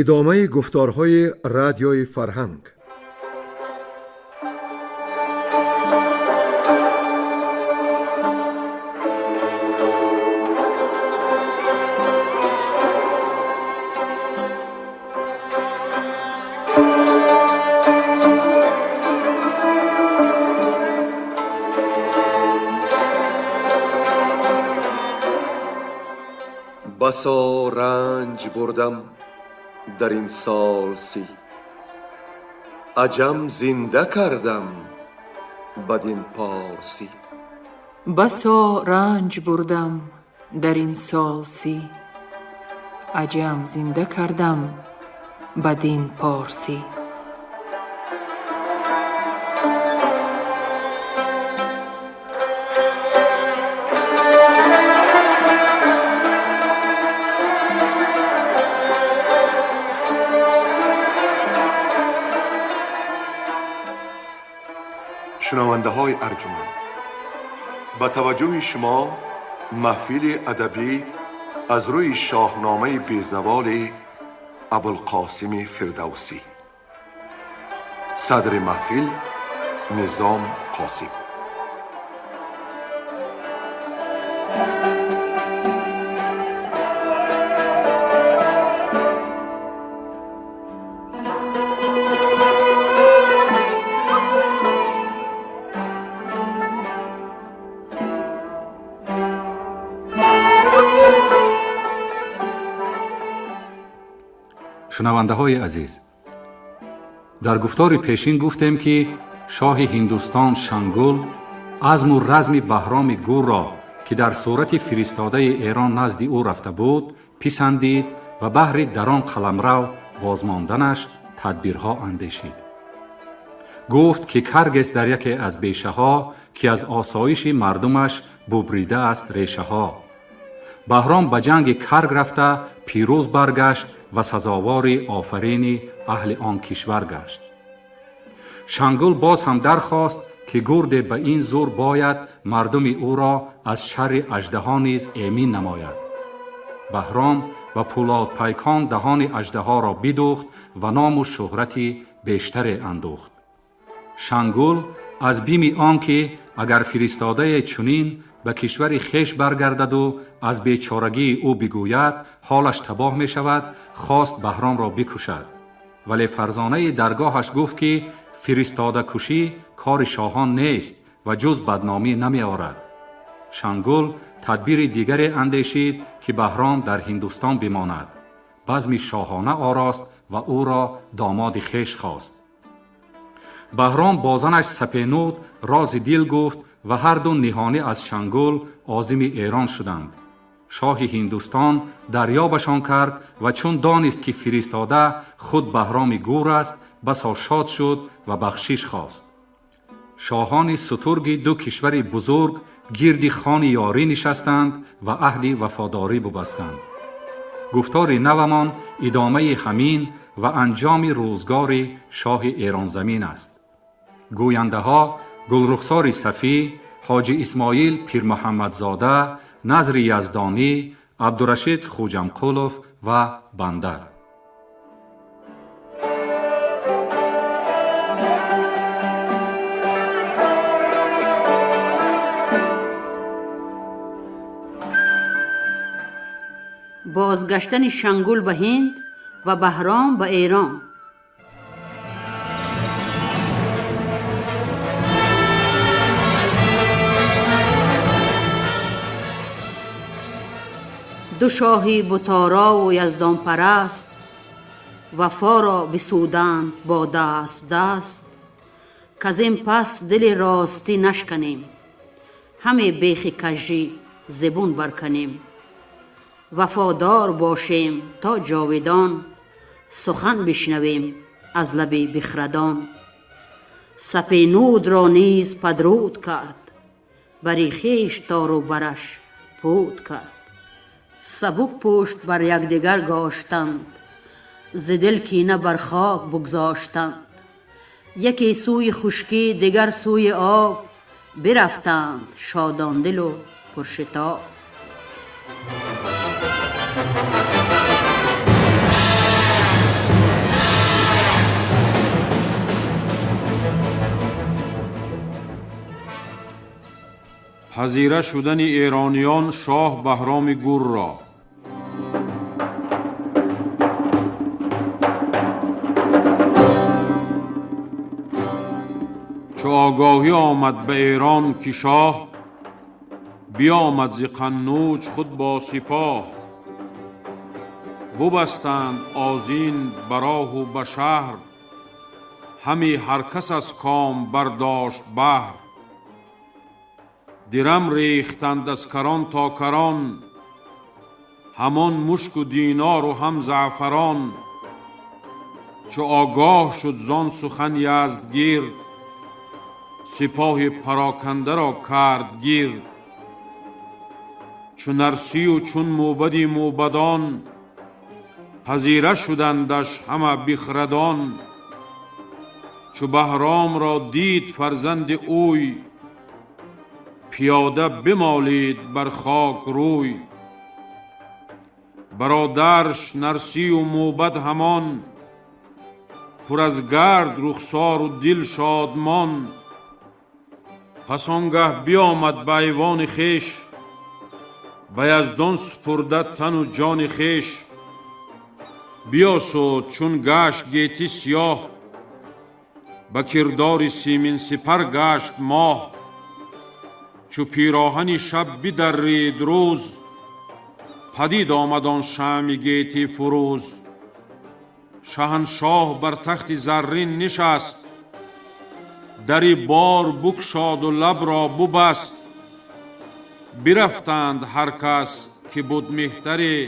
Идомаи гуфторҳои Радиои Фарҳанг. Басо ранҷ бурдам дар ин сол 30, аҷам зинда кардам бадин порсӣ. Басо ранҷ бурдам дар ин сол 30, аҷам зинда кардам бадин порсӣ. Шунавандаҳои арҷуманд, ба таваҷҷӯҳи шумо маҳфили адабӣ аз рӯи шоҳномаи безаволи Абулқосими Фирдавсӣ. Садри маҳфил Низом Қосим. Шунавандаҳои азиз, дар гуфтори пешин гуфтем, ки шоҳи Ҳиндустон Шангул азму разми Баҳроми Гурро, ки дар сурати фиристодаи Эрон назди ӯ рафта буд, писандид ва баҳри дар он қаламрав бозмонданаш тадбирҳо андешид. Гуфт, ки каргес дар яке аз бешаҳо, ки аз осоиши мардумаш бубридааст решаҳо. Баҳром ба ҷанги карг рафта пирӯз баргашт ва сазовори офарини аҳли он кишвар гашт. Шангул боз ҳам дархост, ки гурде ба ин зур бояд мардуми ӯро аз шарри аждаҳо низ эмин намояд. Баҳром ба пӯлодпайкон даҳони аждаҳоро бидӯхт ва ному шӯҳрати бештаре андӯхт. Шангул аз бими он ки агар фиристодае чунин ба кишвари хеш баргардаду аз бечорагии ӯ бигӯяд, ҳолаш табоҳ мешавад, хост Баҳромро бикушад. Вале фарзонаи даргоҳаш гуфт, ки фиристодакушӣ кори шоҳон нест ва ҷуз бадномӣ намеорад. Шангул тадбири дигаре андешид, ки Баҳром дар Ҳиндустон бимонад. Базми шоҳона орост ва ӯро домоди хеш хост. Баҳром бо занаш Сапенуд рози дил гуфт ва ҳарду ниҳонӣ аз Шангул озими Эрон шуданд. Шоҳи Ҳиндустон дарёбашон кард ва чун донист, ки фиристода худ Баҳроми Гур аст, басо шод шуд ва бахшиш хост. Шоҳони сутурги ду кишвари бузург гирди хони ёрӣ нишастанд ва аҳди вафодорӣ бубастанд. Гуфтори навамон идомаи ҳамин ва анҷоми рӯзгори шоҳи Эронзамин аст. Гӯяндаҳо Гулрухсори Сафӣ, Ҳоҷи Исмоил Пирмуҳаммадзода, Назри Яздонӣ, Абдурашид Хуҷамқулов ва банда. Бозгаштани Шангул ба Ҳинд ва Баҳром ба Эрон. Ду шоҳи бутарову яздонпараст вафоро бисуданд бо даст даст, каз ин пас дили ростӣ нашканем, ҳаме бехи кажжӣ зебун барканем. Вафодор бошем то ҷовидон, сухан бишнавем аз лаби бихрадон. Сапенудро низ падруд кард, бари хеш тору бараш пуд кард. Сабук пушт бар якдигар гоштанд, зи дил кина бар хок бугзоштанд. Яке сӯи хушкӣ, дигар сӯи об, бирафтанд шодондилу пуршитоб. Пазира шудани эрониён шоҳ Баҳроми Гурро. Чу огоҳӣ омад ба Эрон, ки шоҳ биомад зи Қаннуҷ худ бо сипоҳ, бубастанд озин ба роҳу ба шаҳр, ҳами ҳар кас аз ком бардошт баҳр. Дирам рехтанд аз карон то карон, ҳамон мушку динору ҳам заъфарон. Чу огоҳ шуд зон сухан Яздгирд, сипоҳи парокандаро кард гирд. Чу Нарсию чун мӯбади мӯбадон, пазира шудандаш ҳама бихрадон. Чу Баҳромро дид фарзанди ӯй, пиёда бимолид бар хок рӯй. Бародарш Нарсию мӯбад ҳамон, пур аз гард рухсору дил шодмон. Пас он гаҳ биомад ба айвони хеш, ба Яздон супурда тану ҷони хеш. Биёсуд, чун гашт гетӣ сиёҳ, ба кирдори симинсипар гашт моҳ. Чу пироҳани шаб бидаррид рӯз, падид омад он шамъи гетӣ фурӯз. Шаҳаншоҳ бар тахти заррин нишаст, дари бор букшоду лабро бубаст. Бирафтанд ҳар кас, ки буд меҳтаре,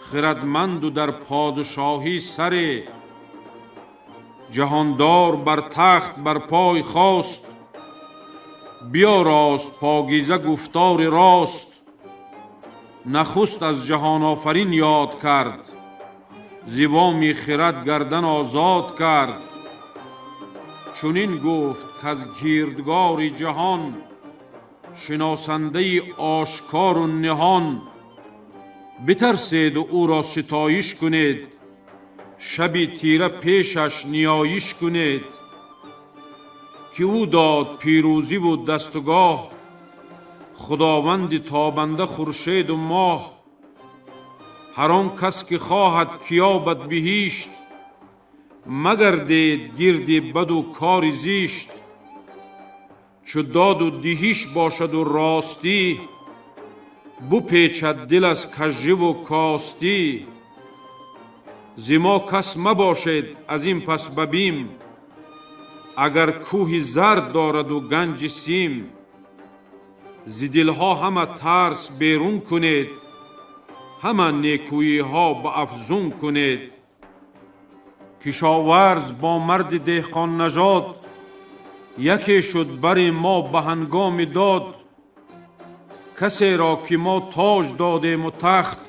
хирадманду дар подшоҳӣ саре. Ҷаҳондор бар тахт бар пой хост, биёрост покиза гуфтори рост. Нахуст аз ҷаҳонофарин ёд кард, зивоми хирад гардан озод кард. Чунин гуфт, каз кирдгори ҷаҳон, шиносандаи ошкору ниҳон, битарседу ӯро ситоиш кунед, шаби тира пешаш ниёиш кунед. Ки ӯ дод пирӯзиву дастгоҳ, худованди тобанда хуршеду моҳ. Ҳар он кас, ки хоҳад киёбад биҳишт, магардед гирди баду кори зишт. Чу доду диҳиш бошаду ростӣ, бупечад дил аз кажживу костӣ. Зи мо кас мабошед аз ин пас ба бим, агар кӯҳи зар дораду ганҷи сим. Зи дилҳо ҳама тарс берун кунед, ҳама некӯиҳо ба афзун кунед. Кишоварз бо марди деҳқоннажод яке шуд бари мо ба ҳангоми дод. Касеро, ки мо тоҷ додему тахт,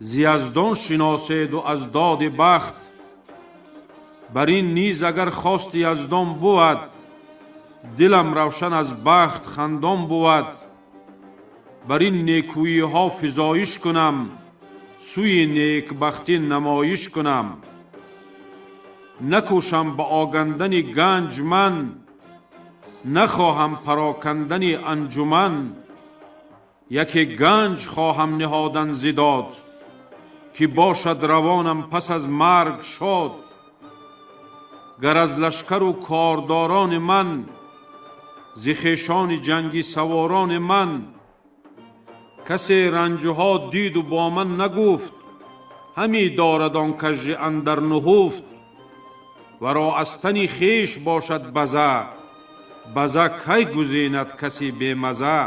зи Яздон шиноседу аз доди бахт. Бар ин низ агар хости Яздон бувад, дилам равшан аз бахт хандон бувад. Бар ин некӯиҳо физоиш кунам, сӯи некбахтӣ намоиш кунам. Накӯшам ба огандани ганҷ ман, нахоҳам парокандани анҷуман. Яке ганҷ хоҳам ниҳодан зи дод, ки бошад равонам пас аз марг шод. Гар аз лашкару кордорони ман, зи хешони ҷангӣ саворони ман, касе ранҷҳо диду бо ман нагуфт, ҳами дорад он кажжи андар нуҳуфт. Варо аз тани хеш бошад база, база кай гузинад каси бемаза?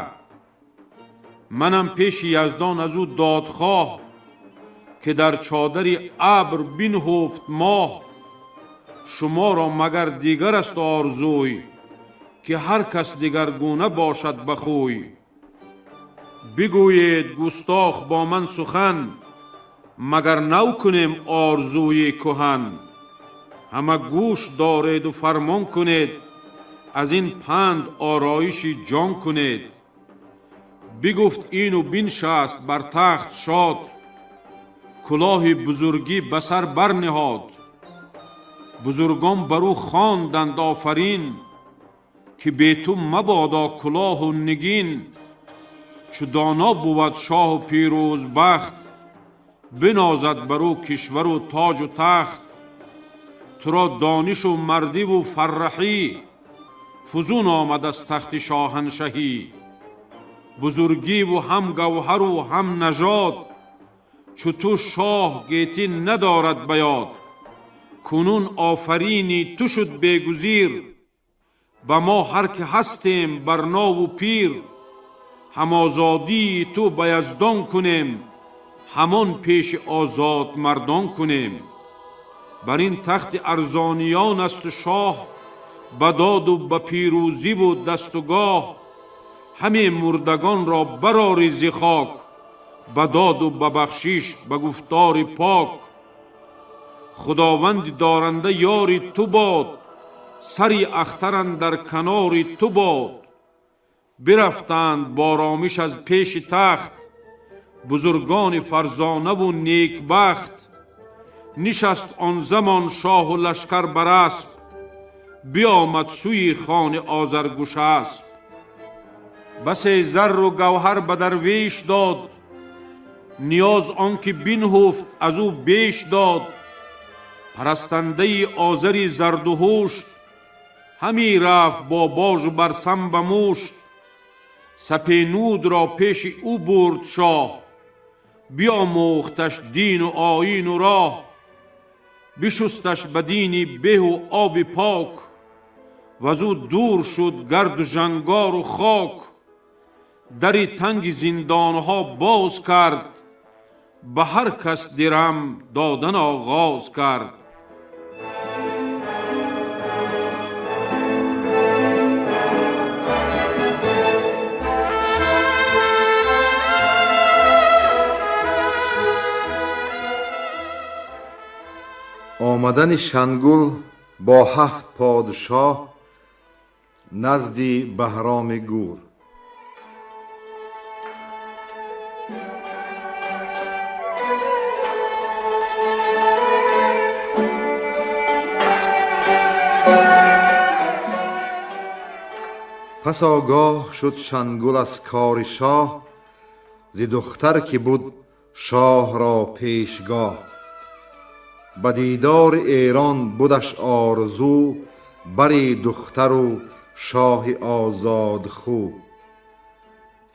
Манам пеши Яздон аз ӯ додхоҳ, ки дар чодари абр бинҳуфт моҳ. Шуморо магар дигар аст орзуй, ки ҳар кас дигаргуна бошад ба хӯй? Бигӯед, густох бо ман сухан, магар нав кунем орзуи кӯҳан? Ҳама гӯш дореду фармон кунед, аз ин панд ороиши ҷон кунед. Бигуфт ину биншаст бар тахт шод, кулоҳи бузургӣ ба сар барниҳод. Бузургон бар ӯ хонданд офарин, ки Ки бе ту мабодо кулоҳу нигин. Чу доно бувад шоҳу пирӯзбахт, бинозад бар ӯ кишвару тоҷу тахт. Туро донишу мардиву фарраҳӣ, фузун омад аз тахти шоҳаншаҳӣ. Бузургиву ҳам гавҳару ҳам нажод, чу ту шоҳ гетӣ надорад ба ёд. Кунун офарини ту шуд бегузир, ба мо ҳар ки ҳастем барнову пир. Ҳам озодии ту ба яздон кунем, ҳамон пеши озодмардон кунем. Бар ин тахти арзониён асту шоҳ, ба доду ба пирӯзиву дасту гоҳ. Ҳаме мурдагонро барори зи хок, ба доду ба бахшиш ба гуфтори пок. Худованди доранда ёри ту бод, сари ахтар андар канори ту бод. Бирафтанд боромиш аз пеши тахт, бузургони фарзонаву некбахт. Нишаст он замон шоҳу лашкар бар асп, биомад сӯи хони Озаргушасп. Басе зарру гавҳар ба дарвеш дод, ниёз он ки бинҳуфт аз ӯ беш дод. Парастандаи озари зардуҳушт, ҳамӣ рафт бо божу барсам ба мушт. Сапенудро пеши ӯ бурд шоҳ, биомӯхташ дину оину роҳ. Бишусташ ба дини беҳу оби пок, вазӯ дур шуд гарду жангору хок. Дари танги зиндонҳо боз кард, ба ҳар кас дирам додан оғоз кард. Омадани Шангул бо ҳафт подшоҳ назди Баҳроми Гур. Пас огоҳ шуд Шангул аз кори шоҳ, зи духтар ки буд шоҳро пешгоҳ. Ба дидори Эрон будаш орзу, бари духтару шоҳи озодхӯ.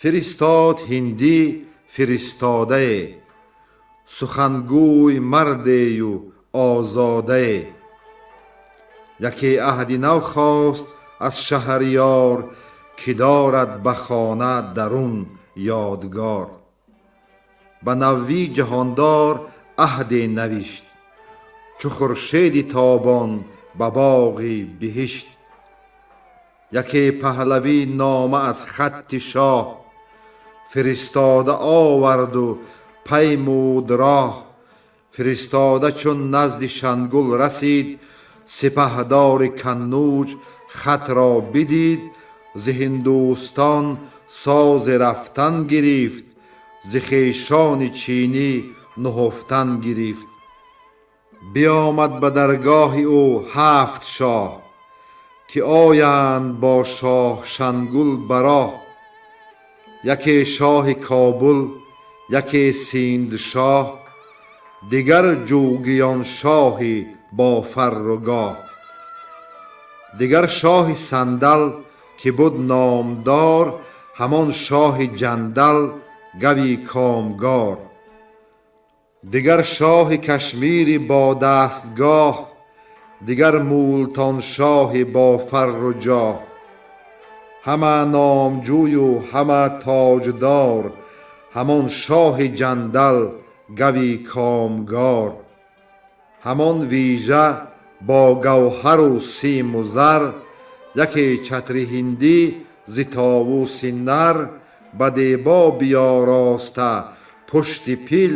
Фиристод ҳиндӣ фиристодае, сухангӯй мардею озодае. Яке аҳди нав хост аз шаҳриёр, ки дорад ба хона дарун ёдгор. Ба навӣ ҷаҳондор аҳде навишт, чу хуршеди тобон ба боғи биҳишт. Яке паҳлавӣ нома аз хатти шоҳ, фиристода оварду паймуд роҳ. Фиристода чун назди Шангул расид, сипаҳдори Каннуҷ хатро бидид. Зи Ҳиндустон сози рафтан гирифт, зи хешони чинӣ нуҳуфтан гирифт. Биомад ба даргоҳи ӯ ҳафт шоҳ, ки оянд бо шоҳ Шангул ба роҳ. Яке шоҳи Кобул, яке Синдшоҳ, дигар ҷугиён шоҳи бо фарругоҳ. Дигар шоҳи Сандал ки буд номдор, ҳамон шоҳи Ҷандал гави комгор. Дигар шоҳи Кашмири бо дастгоҳ, дигар Мултоншоҳи бо фарру ҷоҳ. Ҳама номҷӯю ҳама тоҷдор, ҳамон шоҳи Ҷандал гави комгор. Ҳамон вижа бо гавҳару симу зар, яке чатри ҳиндӣ зи товуси нар, ба дебо биёроста пушти пил,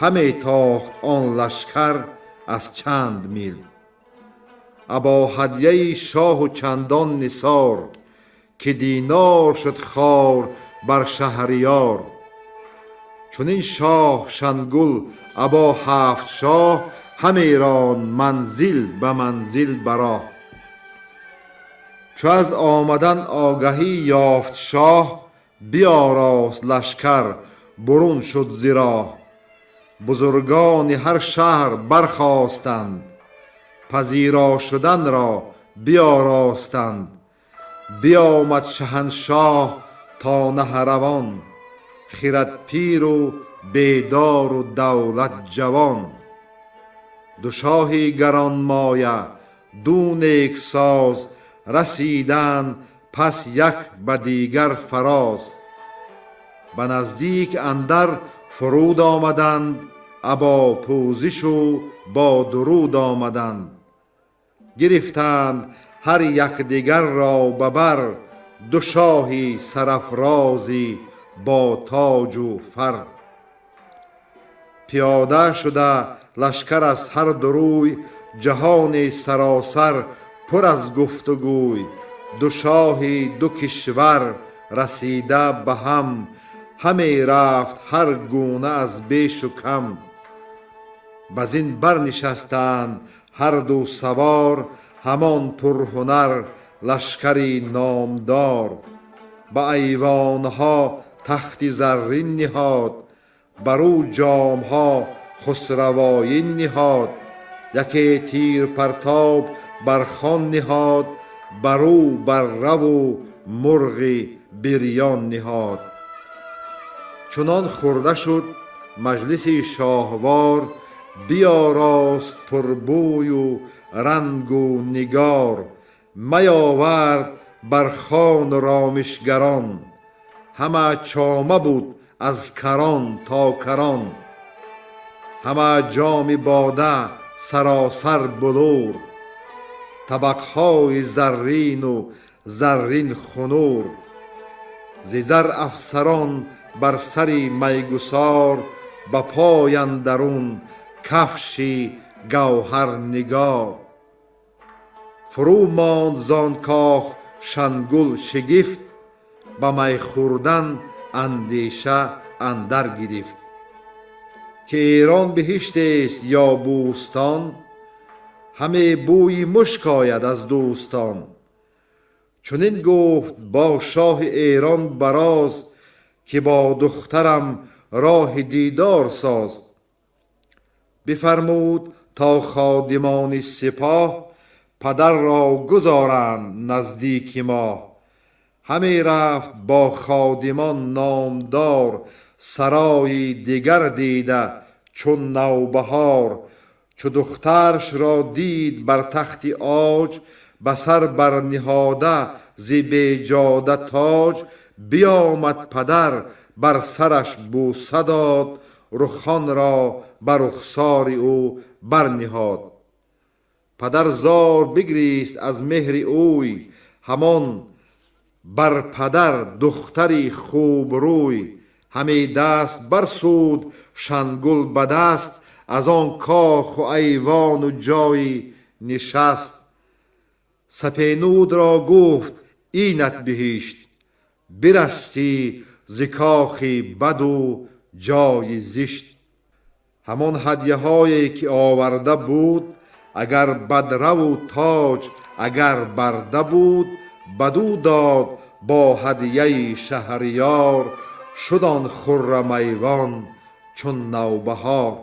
ҳаме тохт он лашкар аз чанд мил. Або ҳадияи шоҳу чандон нисор, ки динор шуд хор бар шаҳриёр. Чунин шоҳ Шангул або ҳафт шоҳ, ҳамерон манзил ба манзил ба роҳ. Чу аз омадан огаҳӣ ёфт шоҳ, биёрост лашкар, бурун шуд зи роҳ. Бузургони ҳар шаҳр бархостанд, пазиро шуданро биёростанд. Биёмад шаҳаншоҳ то Наҳравон, хирад пиру бедору давлат ҷавон. Ду шоҳи гаронмоя, ду нексоз, расиданд пас як ба дигар фароз. Ба наздик андар фуруд омаданд, або пӯзишу бо дуруд омаданд. Гирифтанд ҳар якдигарро ба бар, ду шоҳи сарафрози бо тоҷу фар. Пиёда шуда лашкар аз ҳар ду рӯй, ҷаҳони саросар пур аз гуфтугӯй. Ду шоҳи ду кишвар расида ба ҳам, ҳаме рафт ҳар гуна аз бешу кам. Ба зин барнишастанд ҳар ду савор, ҳамон пурҳунар лашкари номдор. Ба айвонҳо тахти заррин ниҳод, бар ӯ ҷомҳо хусравоин ниҳод. Яке тирпартоб бар хон ниҳод, бар ӯ барраву мурғи бирён ниҳод. Чунон хӯрда шуд маҷлиси шоҳвор, биёрост пурбӯю рангу нигор. Меовард бар хону ромишгарон, ҳама чома буд аз карон то карон. Ҳама ҷоми бода саросар булур, табақҳои заррину заррин хунур. Зи зар афсарон бар сари майгусор, ба пой андарун кафши гавҳарнигор. Фурӯ монд зон кох Шангул шигифт, ба май хӯрдан андеша андар гирифт. Ки Эрон биҳиштест ё бӯстон, ҳаме бӯи мушк ояд аз дӯстон. Чунин гуфт бо шоҳи Эрон бароз, ки бо духтарам роҳи дидор соз. Бифармуд то ходимони сипоҳ, падарро гузоранд наздики моҳ. Ҳаме рафт бо ходимон номдор, сарои дигар дида чун навбаҳор. Чу духтарашро дид бар тахти оҷ, ба сар барниҳода зи беҷода тоҷ. Биёмад падар, бар сараш бӯса дод, рухонро ба рухсори ӯ барниҳод. Падар зор бигрист аз меҳри ӯй, ҳамон бар падар духтари хубрӯй. Ҳаме даст барсуд Шангул ба даст, аз он коху айвону ҷойи нишаст. Сапенудро гуфт: инат биҳишт, бирастӣ зи кохи баду ҷойи зишт. Ҳамон ҳадяҳое ки оварда буд, агар бадраву тоҷ, агар барда буд, бадӯ дод бо ҳадияи шаҳриёр. Шуд он хуррам айвон чун навбаҳор.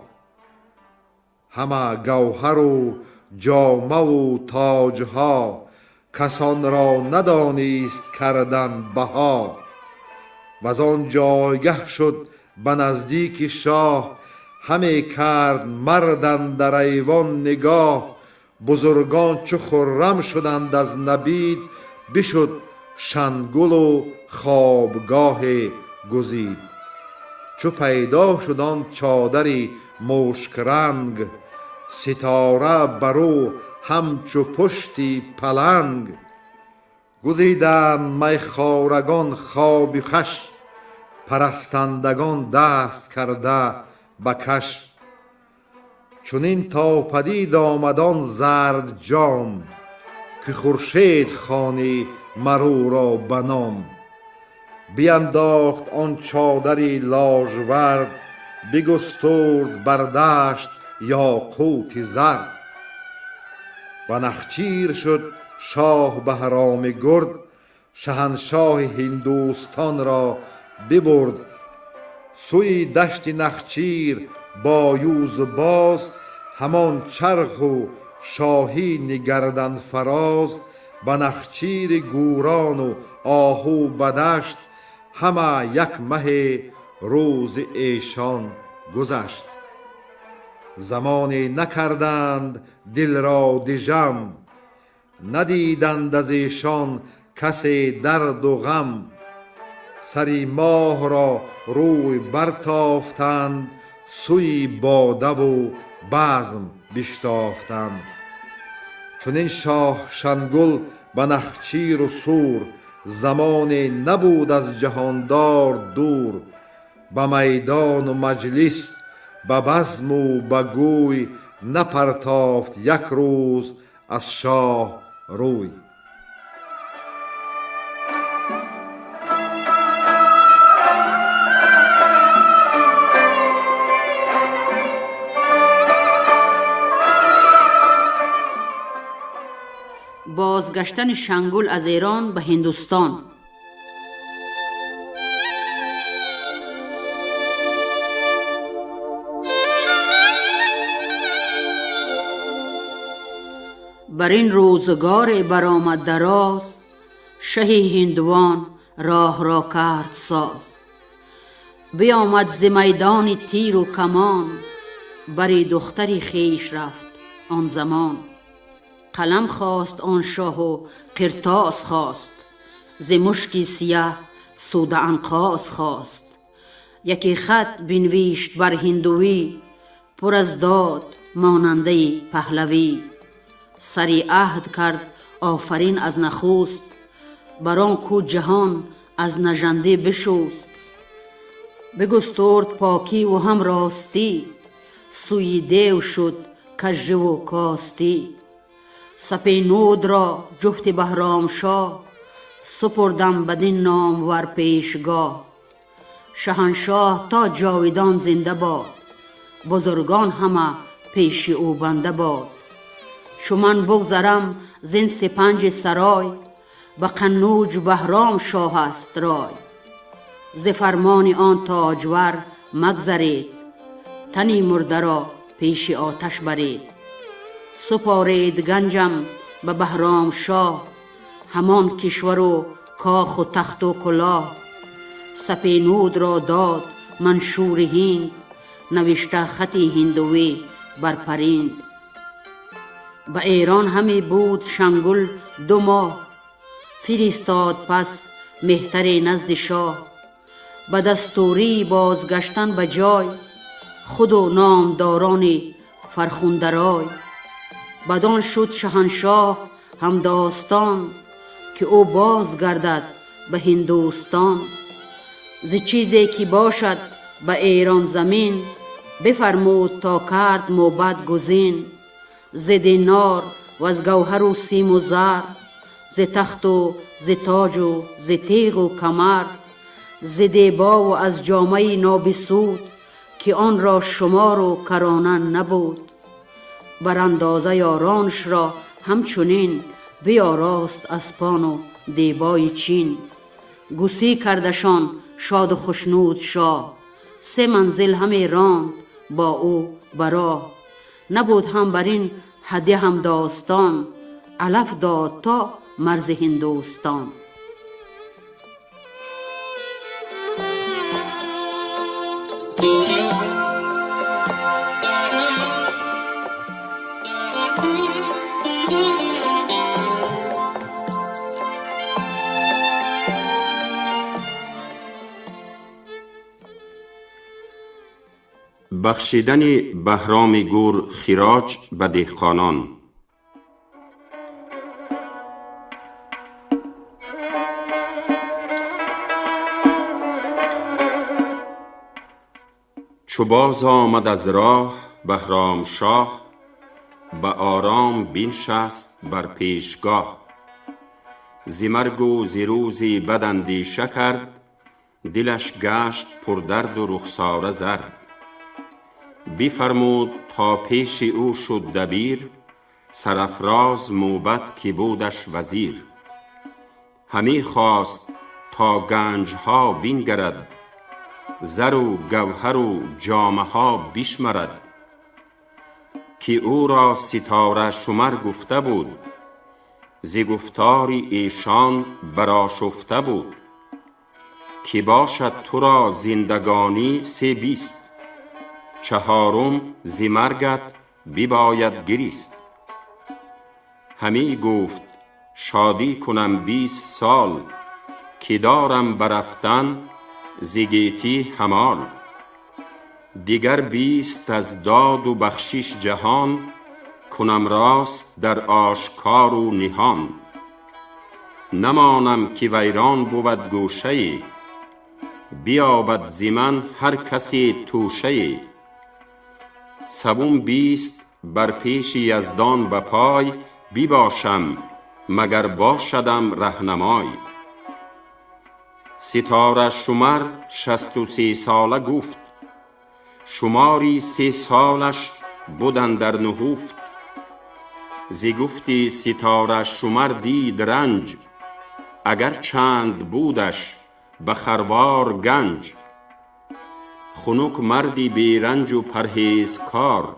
Ҳама гавҳару ҷомаву тоҷҳо, касонро надонист кардан баҳо. Ваз он ҷойгаҳ шуд ба наздики шоҳ, ҳаме кард мард андар айвон нигоҳ. Бузургон чу хуррам шуданд аз набид, бишуд Шангулу хобгоҳе гузид. Чу пайдо шуд он чодари мушкранг, ситора бар ӯ ҳамчу пушти паланг. Гузиданд майхорагон хоби хаш, парастандагон даст карда ба каш. Чунин то падид омад он зард ҷом, ки хуршед хонӣ мар ӯро ба ном. Биандохт он чодари ложвард, бигустурд бар дашт ёқути зард. Ба нахчир шуд Шоҳ Баҳроми Гурд шаҳаншоҳи Ҳиндустонро бибурд. Сӯи дашти Нахчир бо юзу боз, ҳамон чарху шоҳини гарданфароз. Ба Нахчири гӯрону оҳу ба дашт, ҳама як маҳе рӯзи эшон гузашт. Замоне накарданд дилро дижам, надиданд аз эшон касе дарду ғам. Сари моҳро рӯй бартофтанд, сӯи бодаву базм биштофтанд. Чунин шоҳ Шангул ба Нахчиру Сур, замоне набуд аз ҷаҳондор дур. Ба майдону маҷлис, ба базму ба гӯй, напартофт як рӯз аз шоҳ рӯй. Бозгаштани Шангул аз Эрон ба Ҳиндустон. Бар ин рӯзгоре баромад дароз, шаҳи ҳиндувон роҳро кард соз. Биомад зи майдони тиру камон, бари духтари хеш рафт он замон. Қалам хост он шоҳу қиртос хост, зи мушки сияҳ суда анқоз хост. Яке хат бинвишт бар ҳиндувӣ, пур аз дод монандаи паҳлавӣ. Сари аҳд кард офарин аз нахуст, бар он ку ҷаҳон аз нажандӣ бишуст. Бигустурд покиву ҳам ростӣ, сӯи дев шуд кажживу костӣ. Сапенудро ҷуфти Баҳромшоҳ, супурдам бадин номвар пешгоҳ. Шаҳаншоҳ то ҷовидон зинда бод, бузургон ҳама пеши ӯ банда бод. Чу ман бугзарам зин сипанҷи сарой, ба Қаннуҷ Баҳром шоҳ аст рой. Зи фармони он тоҷвар магзаред, тани мурдаро пеши оташ баред. Супоред ганҷам ба Баҳром шоҳ, ҳамон кишвару коху тахту кулоҳ. Сапенудро дод маншури ҳинд, навишта хати ҳиндувӣ бар паринд. Ба Эрон ҳаме буд Шангул 2 моҳ, фиристод пас меҳтаре назди шоҳ. Ба дастурӣ бозгаштан ба ҷой, худу номдорони фархундарой. Бадон шуд шаҳаншоҳ ҳамдостон, ки ӯ бозгардад ба Ҳиндустон. Зи чизе ки бошад ба Эрон замин, бифармуд то кард мӯбад гузин. Зи динор ва аз гавҳару симу зар, зи тахту зи тоҷу зи теғу камар, зи дебову аз ҷомаи нобисуд, ки онро шумору карона набуд. Бар андоза ёронашро ҳамчунин биёрост аспону дебои чин. Гусӣ кардашон шоду хушнуд шоҳ, 3 манзил ҳаме ронд бо ӯ ба роҳ. Набуд ҳам бар ин ҳадя ҳам достон, алаф дод то марзи Ҳиндустон. Бахшидани Баҳроми Гур хироҷ ба деҳқонон. Чу боз омад аз роҳ Баҳром шоҳ, ба ором биншаст бар пешгоҳ. Зи маргу зи рӯзи бад андеша кард, дилаш гашт пурдарду рухсора зард. Бифармуд то пеши ӯ шуд дабир, سرافراز موبد که بودش وزیر. همی خواست تا گنج ها بنگرد، زر و گوهر و جامه ها بشمرد. که او را ستاره شمر گفته بود، ز گفتار ایشان برآشفته بود. که باشد تو را زندگانی 23، چهارم ز مرگت بباید گریست. همی گفت شادی کنم 20 سال، که دارم برفتن ز گیتی همال. دگر 20 از داد و بخشش جهان، کنم راست در آشکار و نهان. نمانم که ویران بود گوشه ای، بیابد ز من هر کسی توشه ای. سوم 20 بر پیش یزدان به پای، بباشم مگر باشدم رهنمای. ستاره شمر 63 ساله گفت، شماری 3 سالش بد اندر نهفت. ز گفت ستاره شمر دید رنج، اگر چند بودش به خروار گنج. خنک مردی بی رنج و پرهیزکار،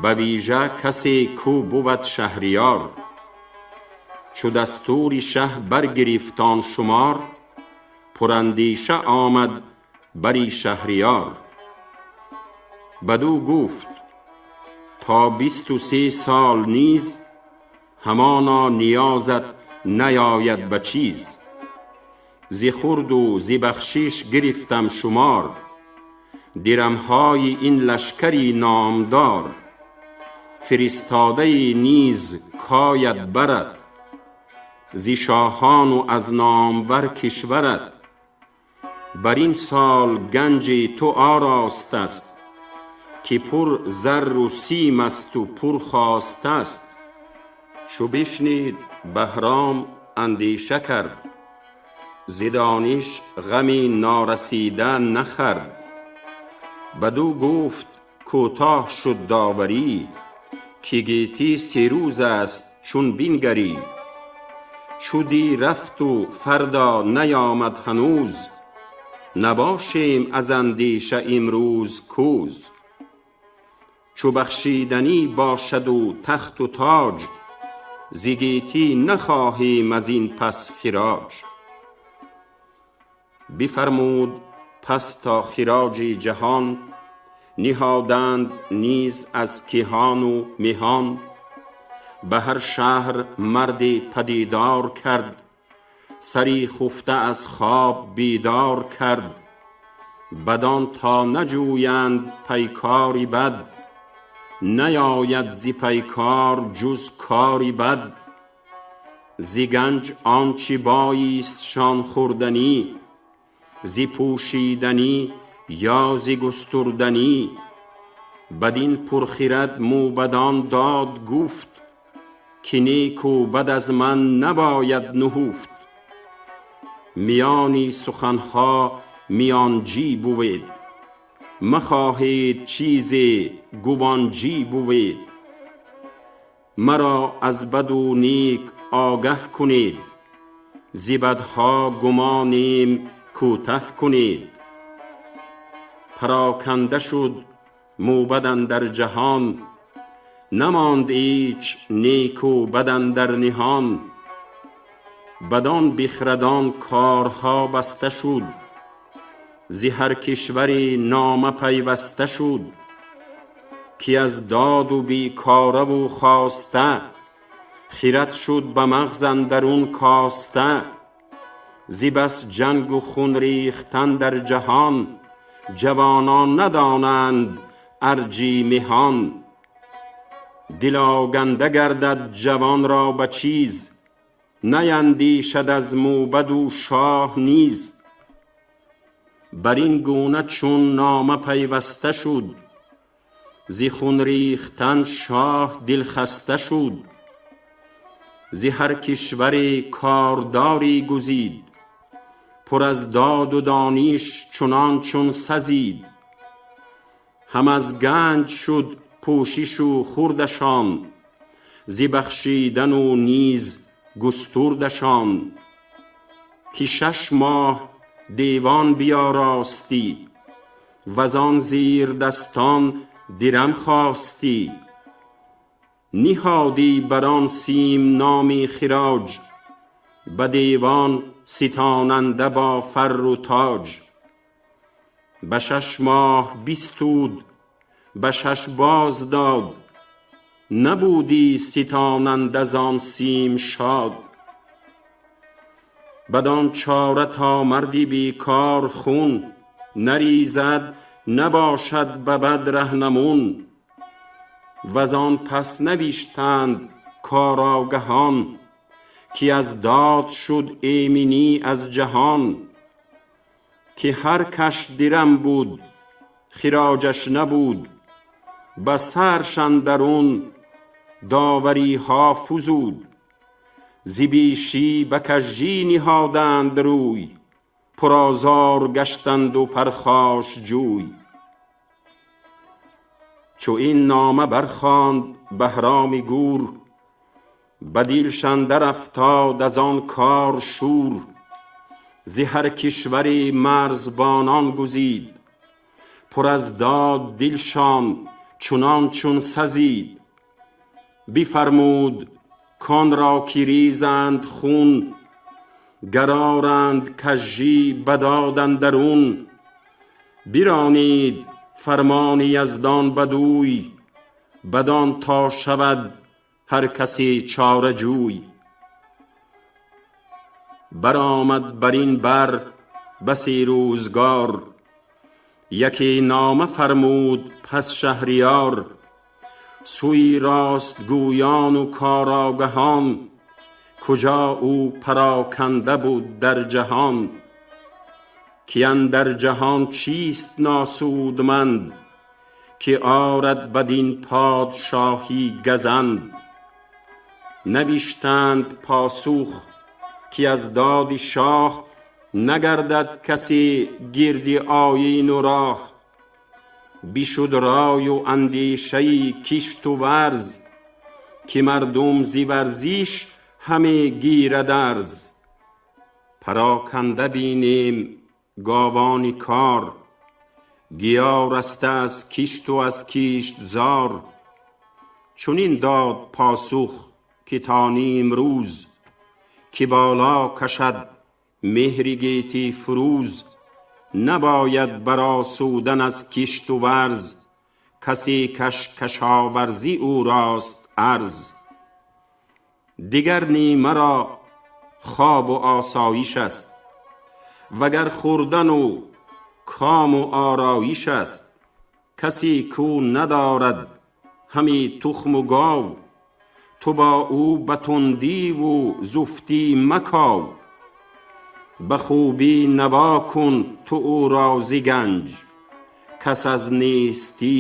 به ویژه کسی کو بود شهریار. چو دستور شه برگرفت آن شمار، پراندیشه آمد بری شهریار. بدو گفت تا 23 سال نیز، همانا نیازت نیاید به چیز. ز خورد و ز بخشش گرفتم شمار، درمهای این لشکری نامدار. فرستاده نیز کاید برت، ز شاهان و از نامور کشورت. بر این سال گنج تو آراست است، که پر زر و سیم است و پر خواست است. چو بشنید بهرام اندیشه کرد، ز دانش غمی نارسیده نخورد. بدو گفت کوتاه شد داوری، که گیتی 3 روز است چون بنگری. چو دی رفت و فردا نیامد هنوز، نباشیم از اندیشه امروز کوز. چو بخشیدنی باشد و تخت و تاج، ز گیتی نخواهیم از این پس خراج. بفرمود پس تا خراج جهان، نهادند نیز از کیهان و مهان. به هر شهر مردی پدیدار کرد، سری خفته از خواب بیدار کرد. بدان تا نجویند پیکاری بد، نیاید ز پیکار جز کاری بد. ز گنج آنچه بایستشان خوردنی، ز پوشیدنی یا ز گستردنی. بدین پرخرد موبدان داد گفت، که نیک و بد از من نباید نهفت. میانی سخنها میانجی بود، مخواهید چیزی گوانجی بود. مرا از بد و نیک آگه کنید، ز بدها گمانیم کوته کنید. پراکنده شد موبد اندر جهان، نماند ایچ نیک و بد اندر نهان. بدان بخردان کارها بسته شد، ز هر کشوری نامه پیوسته شد. که از داد و بیکاره و خواسته، خرد شد به مغز اندرون کاسته. ز بس جنگ و خون ریختن در جهان، جوانان ندانند ارج مهان. دل آگنده گردد جوان را به چیز، نیندیشد از موبد و شاه نیز. بر این گونه چون نامه پیوسته شد، ز خون ریختن شاه دلخسته شد. ز هر کشوری کارداری گزید، پر از داد و دانش چنان چون سزید. هم از گنج شد پوشش و خوردشان، зи бахшидан ва низ густурдашон. Ки 6 моҳ девон биёростӣ, вазон зирдастон дирам хостӣ. Ниҳодӣ бар он сим номи хироҷ, ба девон ситонанда бо фарру тоҷ. Ба 6 моҳ бистуд, ба 6 боз дод, набудӣ ситонанда зон сим шод. Бадон чора то марди бекор хун наризад, набошад ба бад раҳнамун. Вазон пас навиштанд корогоҳон, ки аз дод шуд эминӣ аз ҷаҳон. Ки ҳар каш дирам буд хироҷаш набуд, ба сарш андарун довариҳо фузуд. Зи бешӣ ба кажжӣ ниҳоданд рӯй, пурозор гаштанд у пархош ҷӯй. Чу ин нома бархонд Баҳроми Гур, ба дилш андар афтод аз он кор шӯр. Зи ҳар кишваре марзбонон гузид, пур аз дод дилшон чунон чун сазид. Бифармуд кон ро ки ризанд хун, гароранд кажжӣ ба дод андарун. Биронид фармони яздон бадӯй, бадон то шавад ҳар касе чора ҷӯй. Баромад бар ин бар басе рӯзгор, яке нома фармуд пас шаҳриёр. Сӯи ростгӯён у корогоҳон, куҷо ӯ пароканда буд дар ҷаҳон. Ки андар ҷаҳон чист носудманд, ки орад бадин подшоҳӣ газанд. Навиштанд посух ки аз доди шоҳ, нагардад касе гирди оину роҳ. Бишуд рою андешаи кишту варз, ки мардум зи варзиш ҳаме гирад арз. Пароканда бинем говони кор, гиё раста аз кишту аз киштзор. Чунин дод посух ки то нимрӯз, ки боло кашад меҳри гети фурӯз. Набояд баросудан аз кишту варз, касе каш кашоварзӣ ӯ рост арз. Дигар нимаро хобу осоиш аст, вагар хӯрдану кому ороиш аст. Касе кӯ надорад ҳами тухму гов, ту бо ӯ ба тундиву зуфтӣ маков. Ба хубӣ наво кун ту ӯро зи ганҷ, кас аз нестӣ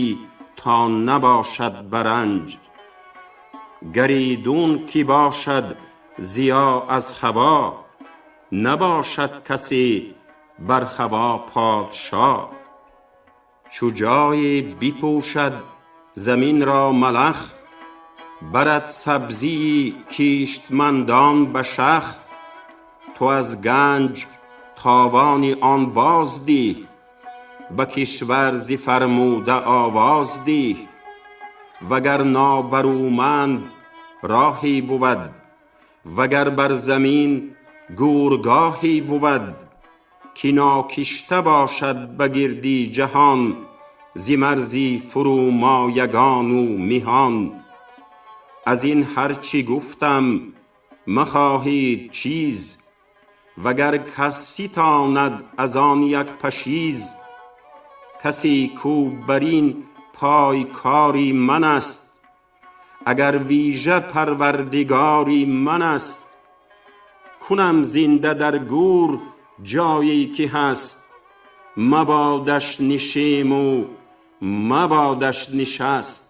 то набошад баранҷ. Гаридун ки бошад зиё аз ҳаво, набошад касе бар ҳаво подшо. Чу ҷое бипӯшад заминро малах, барад сабзии киштмандон ба шах. Ту аз ганҷ товони он боз диҳ, ба кишвар зи фармуда овоз диҳ. Вагар нобарӯманд роҳе бувад, вагар бар замин гӯргоҳе бувад. Ки нокишта бошад ба гирди ҷаҳон, зи марзи фурӯмоягону миҳон. Аз ин ҳар чӣ гуфтам махоҳед чиз, вагар кас ситонад аз он як пашиз. Касе кӯ бар ин пойкори ман аст, агар вижа парвардигори ман аст. Кунам зинда дар гӯр ҷое ки ҳаст, мабодаш нишему мабодаш нишаст.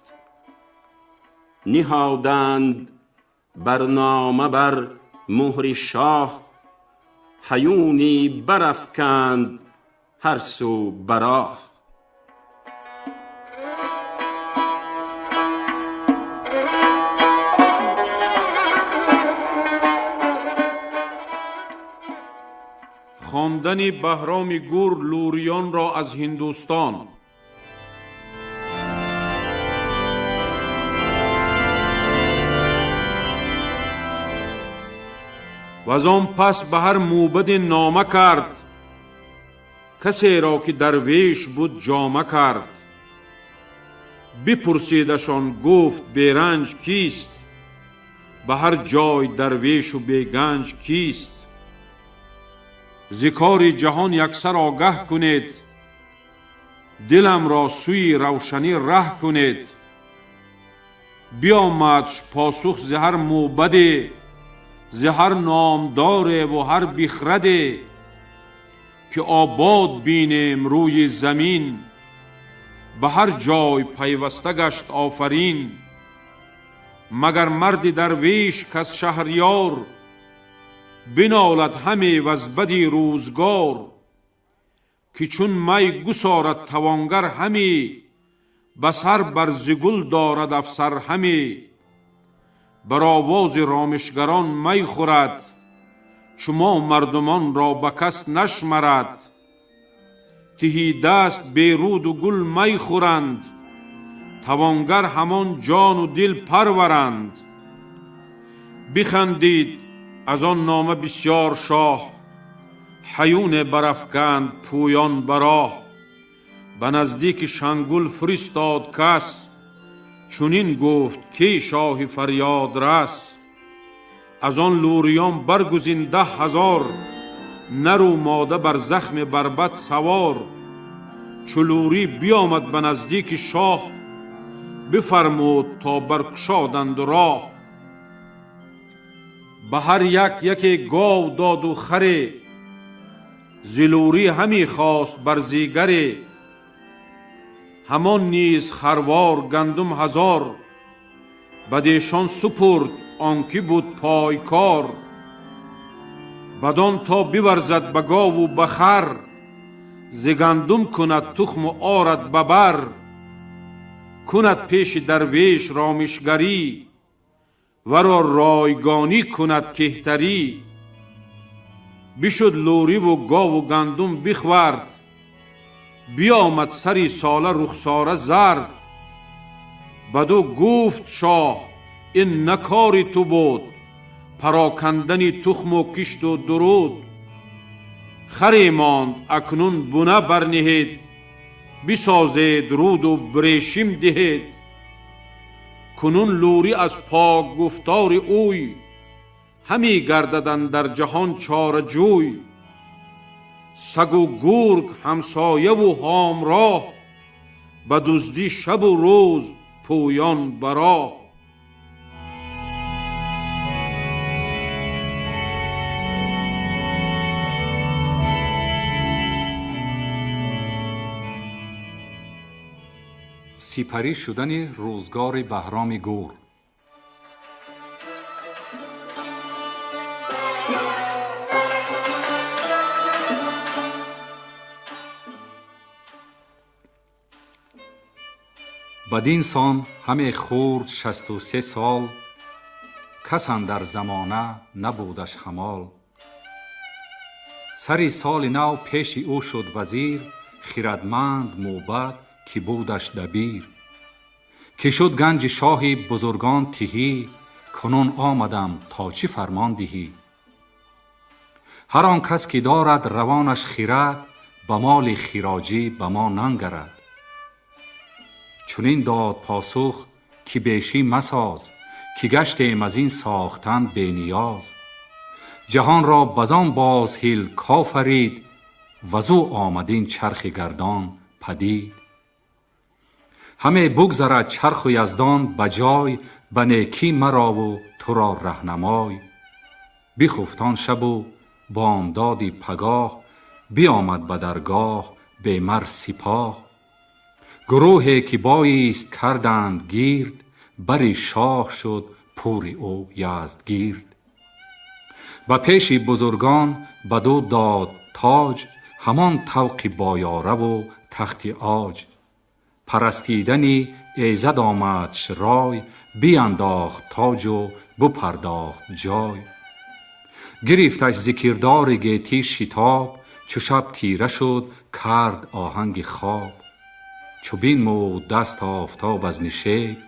Ниҳоданд барнома бар муҳри шоҳ, ҳаюни барафканд ҳар су бароҳ. Хондани Баҳроми Гур лӯриёнро аз Ҳиндустон. Ваз он пас ба ҳар мӯбаде нома кард, касеро ки дарвеш буд ҷома кард. Бипурсидашон гуфт беранҷ кист, ба ҳар ҷой дарвешу беганҷ кист? Зи кори ҷаҳон яксар огаҳ кунед, диламро сӯи равшанӣ раҳ кунед. Биомадш посух зи ҳар мӯбаде, зи ҳар номдореву ҳар бихраде, ки обод бинем рӯи замин, ба ҳар ҷой пайваста гашт офарин. Магар марди дарвеш каз шаҳриёр бинолад ҳаме ваз бади рӯзгор, ки чун май гусорад тавонгар ҳаме, ба сар бар зи гул дорад афсар ҳаме. Бар овози ромишгарон май хӯрад, чумо мардумонро ба кас нашмарад. Тиҳидаст беруду гул май хӯранд, тавонгар ҳамон ҷону дил парваранд. Бихандид аз он нома бисёр шоҳ, ҳаюне барафканд пӯён ба роҳ. Ба наздики Шангул фиристод кас, чунин гуфт ки шоҳи фарёд рас. Аз он лӯриён баргузин 10,000, нару мода бар захми барбад савор. Чу лӯрӣ биомад ба наздики шоҳ, бифармуд то баркушоданд роҳ. Ба ҳар як яке гов доду харе, зи лӯрӣ ҳаме хост барзигаре. Ҳамон низ харвор гандум 1000, бадешон супурд он ки буд пойкор. Бадон то биварзад ба гову ба хар, зи гандум кунад тухму орад ба бар. Кунад пеши дарвеш ромишгарӣ, варо ройгонӣ кунад кеҳтарӣ. Бишуд лӯриву гову гандум бихвард, биомад сари сола рухсора зард. Баду гуфт шоҳ ин на кори ту буд, парокандани тухму кишту дуруд. Харе монд акнун буна барниҳед, бисозед руду брешим диҳед. Кунун лӯрӣ аз пок гуфтори ӯй, ҳаме гардад андар ҷаҳон чораҷӯй. Сагу гург ҳамсояву ҳомроҳ, ба дуздӣ шабу рӯз пӯён ба роҳ. Сипарӣ шудани рӯзгори Баҳроми Гур. Бадин сон ҳаме хурд 63 сол, кас андар замона набудаш ҳамол. Сари соли нав пеши ӯ шуд вазир, хирадманд мӯбад ки будаш дабир. Ки шуд ганҷи шоҳи бузургон тиҳӣ, кунун омадам то чӣ фармон диҳӣ. Ҳар он кас ки дорад равонаш хирад, ба моли хироҷӣ ба мо нангарад. Чунин дод посух ки бешӣ масоз, ки гаштем аз ин сохтан бениёз. Ҷаҳонро базон бозҳил кофарид, вазӯ омад ин чархи гардон падид. Ҳаме бугзарад чарху яздон ба ҷой, ба некӣ марову туро раҳнамой. Бихуфтон шабу бомдоди пагоҳ, биомад ба даргоҳ бемар сипоҳ. Гурӯҳе ки боист карданд гирд, бари шоҳ шуд пури ӯ Яздгирд. Ба пеши бузургон баду дод тоҷ, ҳамон тавқи боёраву тахти оҷ. Парастидани эзад омадш рой, биандохт тоҷу бупардохт ҷой. Гирифташ зи кирдори гетӣ шитоб, Чу шаб тира шуд, кард оҳанги хоб. Чу бинмуд даст офтоб аз нишеб,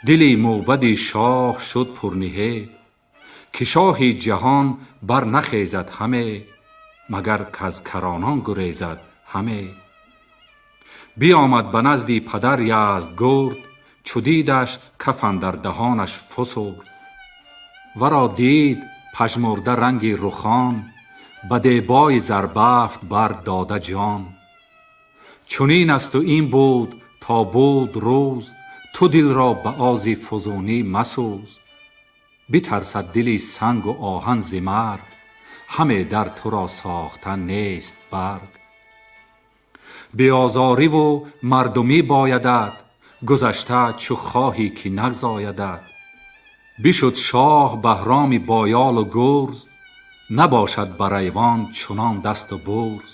дили мӯбади шоҳ шуд пурниҳеб. Ки шоҳи ҷаҳон бар нахезад ҳаме, магар каз каронон гурезад ҳаме. Биомад ба назди падар Яздгурд, чу дидаш каф андар даҳонаш фусурд. Варо дид пажмурда ранги рухон, ба дебои зарбафт бар дода ҷон. Чунин асту ин буд то буд рӯз, ту дилро ба ози фузунӣ масӯз. Битарсад дили сангу оҳан зи марг, ҳаме дар туро сохтан нест барг. Беозориву мардумӣ боядат, гузашта чу хоҳӣ ки нагзоядат. Бишуд шоҳ Баҳроми боёлу гурз, набошад бар айвон чунон дасту бурз.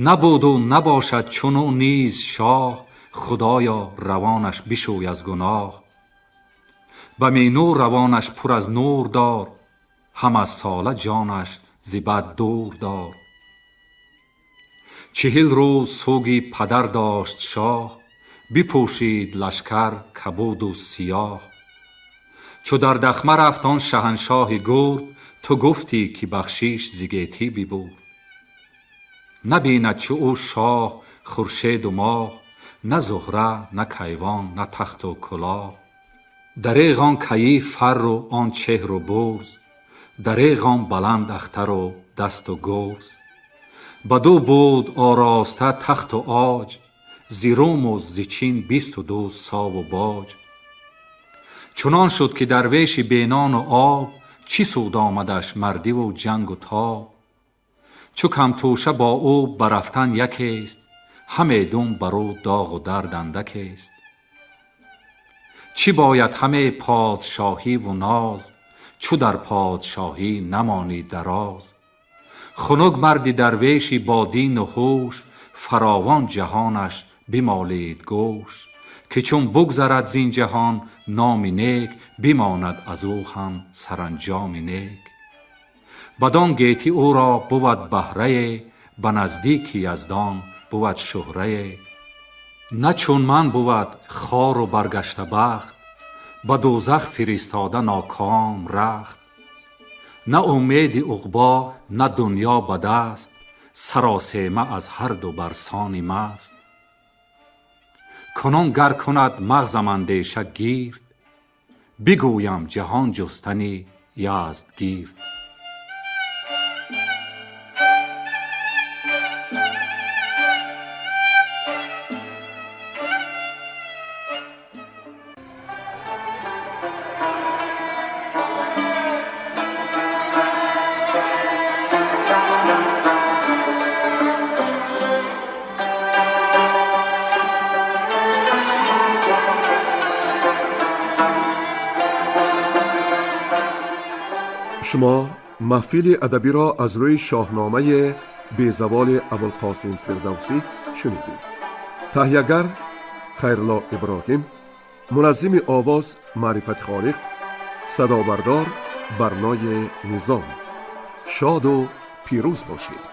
Набуду набошад чунӯ низ шоҳ, худоё равонаш бишӯй аз гуноҳ. Ба менӯ равонаш пур аз нур дор, ҳама сола ҷонаш зи бад дур дор. 40 рӯз суги падар дошт шоҳ, бипӯшид лашкар кабуду сиёҳ. Чу дар дахма рафт он шаҳаншоҳи гурд, ту гуфтӣ ки бахшиш зи гетӣ бибурд. Набинад чу ӯ шоҳ хуршеду моҳ, на Зуҳра, на Кайвон, на тахту кулоҳ. Дареғ он кайи фарру он чеҳру бурз, дареғ он баланд ахтару дасту гурз. Баду буд ороста тахту оҷ, зи Руму зи Чин 22 сову боҷ. Чунон шуд ки дарвеши бенону об, чӣ суд омадаш мардиву ҷангу тоб. Чу камтӯша бо ӯ барафтан якест, ҳаме дум бар ӯ доғу дард андакест. Чӣ бояд ҳаме подшоҳиву ноз, чу дар подшоҳӣ намонӣ дароз. Хунук марди дарвеши бо дину ҳуш, фаровон ҷаҳонаш бимолид гӯш. Ки чун бугзарад зин ҷаҳон номи нек, бимонад аз ӯ ҳам саранҷоми нек. Бадон гетӣ ӯро бувад баҳрае, ба наздики Яздон бувад шӯҳрае. На чун ман бувад хору баргаштабахт, ба дӯзах фиристода ноком рахт. На умеди уқбо, на дунё ба даст, саросема аз ҳарду барсони маст. Кунун гар кунад мағзам андеша гирд, бигӯям ҷаҳон ҷустани Яздгирд. Шумо маҳфили адабиро аз рӯи шоҳномаи безаволи Абулқосим Фирдавсӣ шунидед. Таҳиягар Хайрулло Иброҳим, муназзими овоз Маърифати Холиқ, садобардор Барнои Низом. Шоду пирӯз бошед.